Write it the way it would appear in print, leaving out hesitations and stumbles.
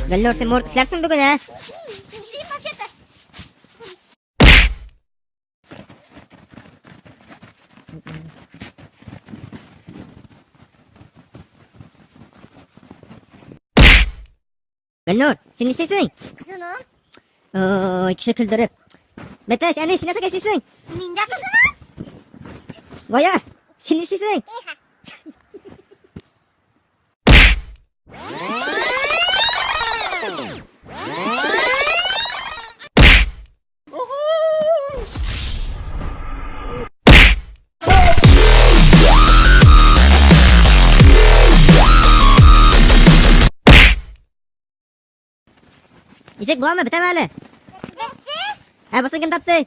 Гөлнур, син морт эшләрсең бүген, ә? Нишлим вообще-то? Гөлнур, син нишлисең? Кызыным. Ой, кеше көлдереп. Бәтәч, әни, син нәрсәгә эшлисең? Мин дә кызыным. Гаяз, син нишлисең? Тихо. Ничек буламы, бетәме әле? Бетте. Ә, бусын кем тапты?